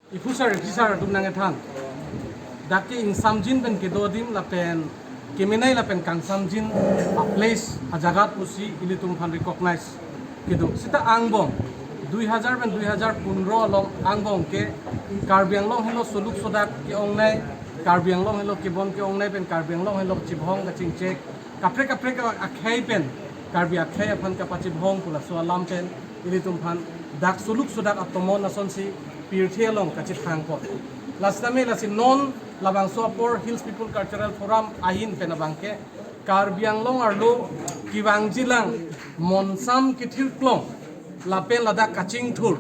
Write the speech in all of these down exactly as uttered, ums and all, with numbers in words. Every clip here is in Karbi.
Iphusar, iphisar atum nangkethan. Dak ke ingsamjin pen kedo adim lapen kemenei lapen kangsamjin a-place ajagat pusi ilitum aphan recognize kedo. Seta angbong dui hajar pen dui hajar pondro along angbong ke Karbi Anglong helo soluk sodak ke-ongnei, Karbi Anglong helo kebon ke-ongnei pen Karbi Anglong helo chibhong kachingchek, kaprek kaprek akhei pen Karbi akhei aphan kapachibhong pu laso alam pen ilitum aphan dak soluk sodak atomon asonsi pirthe along kachethang apot. Lasi tame lasi non labangso apor Hills People Cultural Forum ahin pen abangke Karbi Anglong arlo kevangjilang monsam kethirklong lapen ladak kachingthur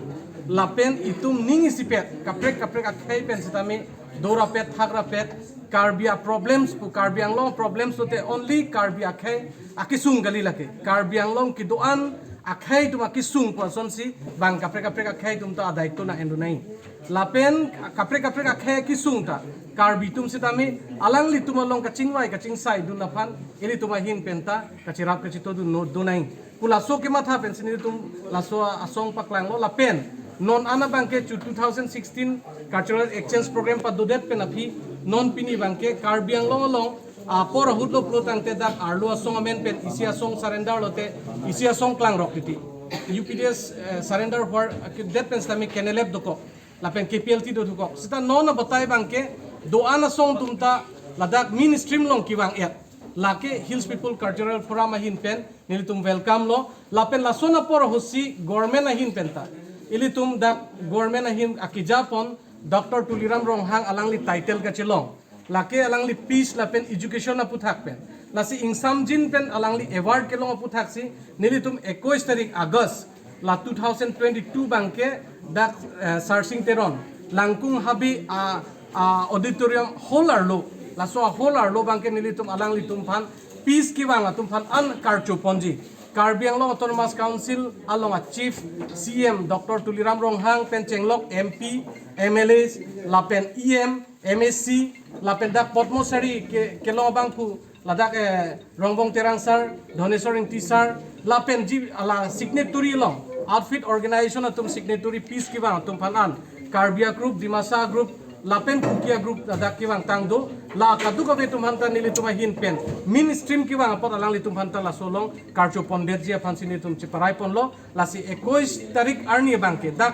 lapen itum ning isipet kaprek kaprek akhei pen sitame dorapet thakrapet Karbi a-problems pu Karbi Anglong problems lote only Karbi akhei akesung kali lake. Karbi Anglong kedo-an akhei atum akesung pu asonsi bang kaprek kaprek akhei atum ta adaito nang-endunai. Lapen kaprek kaprek akhei akesung ta Karbi atum sitame alanglitum along kachingvai kachingsaidun aphan ilitum ahin pen ta kachirap kachitodun no dunai. Pu laso kematha pensi nelitum laso asong paklanglo lapen non an abangke chu two thousand sixteen Cultural Exchange Program padodet pen aphi non pini abangke Karbi Anglong along apor ahut lo pulo tangte dak arlo asong amen pen isi asong surrender lote isi asong klangrok titi. U P D S, eh, surrender hwar, eh, det pen sitame kenelep dokok lapen K P L T do dokok. Seta non abatai abangke do-an asong atum ta ladak mainstream along kevang-et. Lake Hills People Cultural Forum ahin pen nelitum welcome lo. Lapen lason apor ahutsi government ahin pen ta ilitum dak government ahin akeja pon Doctor Tuliram Ronghang alangli title kachelong. Lake alangli peace lapen education aputhak pen. Lasi ingsamjin pen alangli award kelong aputhaksi nelitum ekuis tarik August la two thousand twenty-two abangke dak, eh, Sarsing Teron Langkung Habe a, a auditorium hall arlo, laso a hall arlo abangke nelitum alanglitum aphan peace kevang atum aphan an karcho ponji. Karbi Anglong Autonomous Council along a chief C M Doctor Tuliram Ronghang pen chenglok M P, M L As, lapen E M, M A C, lapen dak Padma Shri ke, kelong abangphu ladak, eh, Rongbong Terang sir, Dhoneswar Ingti sir, lapen ji ala signatory along, outfit organization atum signatory peace kevang atum aphan an, Karbi a group, Dimasa group, lapen Kuki a group ladak kevang tang do, la kadokave atum aphan ta nelitum ahin pen mainstream kevang apot alanglitum aphan ta laso along karcho pondetji aphansi nelitum cheparai ponlo. Lasi ekuis tarik arni abangke dak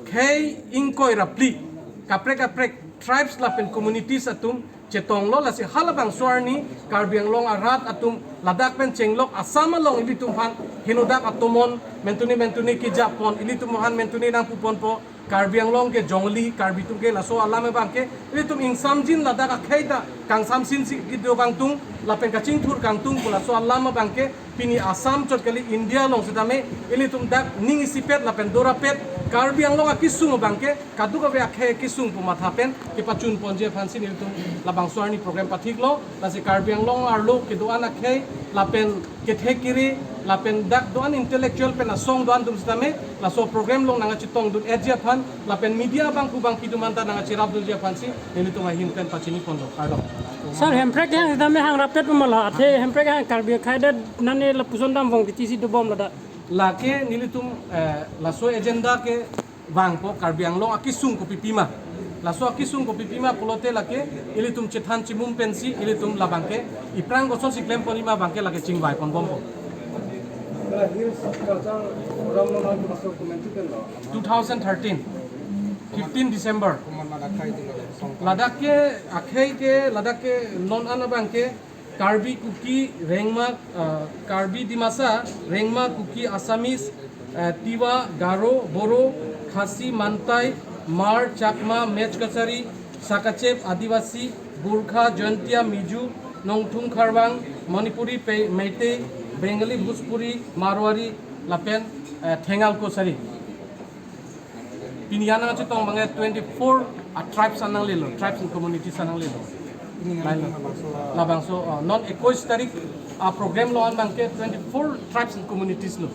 khei ingkoi ra phli kaprek kaprek tribes lapen communities atum chetonglo, lasi halabangso arni Karbi Anglong arat atum ladak pen chenglok Assam along ilitum aphan henodak atomon mentuni mentuni kejapon, ilitum aphan mentuni nangpuponpo, Karbi Anglong ke jongli, Karbi atum ke laso alam abangke ilitum ingsamjin ladak akhei ta kangsamsinsi kedo kangtung lapen kachingthur kangtung pu laso alam abangke pini Assam chot kali, India along sitame ilitum dak ning isipet lapen dorapet Karbi Anglong akesung abangke kadokave akhei akesung pu matha pen kepachun ponji aphansi nelitum labangso arni program pathiklo. Lasi Karbi Anglong arlo kedo-an akhei lapen kethe kere lapen dak do-an intellectual pen asong do-an atum sitame laso program along nangkachetongdun-etji aphan lapen media abangphu abangpi atum aphan ta nangkacherapdunji aphansi nelitum ahin pen pachini ponlo. Kardom. Sir, Hemprek hang sitame hang rapet pu ma la, athe Hemprek hang Karbi akhei adet nane lapuson dam vong titi si dobom ladak. Lake nelitum, eh, laso agenda kevangpo Karbi Anglong akesung kopipi ma. Laso akesung kopipi ma pulote lake ilitum chethan chimum pensi ilitum labangke iphrang kosonsi klem pon ma abangke lake chingvai ponbompo. Kala Hills Culture Forum along nangtum laso committee pen lo? Two thousand thirteen, fifteen December. Ladak ke akhei ke, ladak ke non an abangke Karbi Kuki Rengma, uh, Karbi Dimasa, Rengma Kuki Assamese, uh, Tiwa, Garo, Boro, Khasi, Mantai, Hmar, Chakma, Mech Kachari, Sakachep, Adivasi, Gorkha, Jaintia, Mizo, Nongthoom, Kharvang, Manipuri, Pe-, Meitei, Bengali, Bhojpuri, Marwari, lapen, uh, Thengal Kachari. Pini an nangchetong abangke twenty-four a tribes an nanglelo, tribes and communities an nanglelo. Lailo. Labangso, uh, non ekuis tarik a program along an abangke twenty-four tribes and communities lo.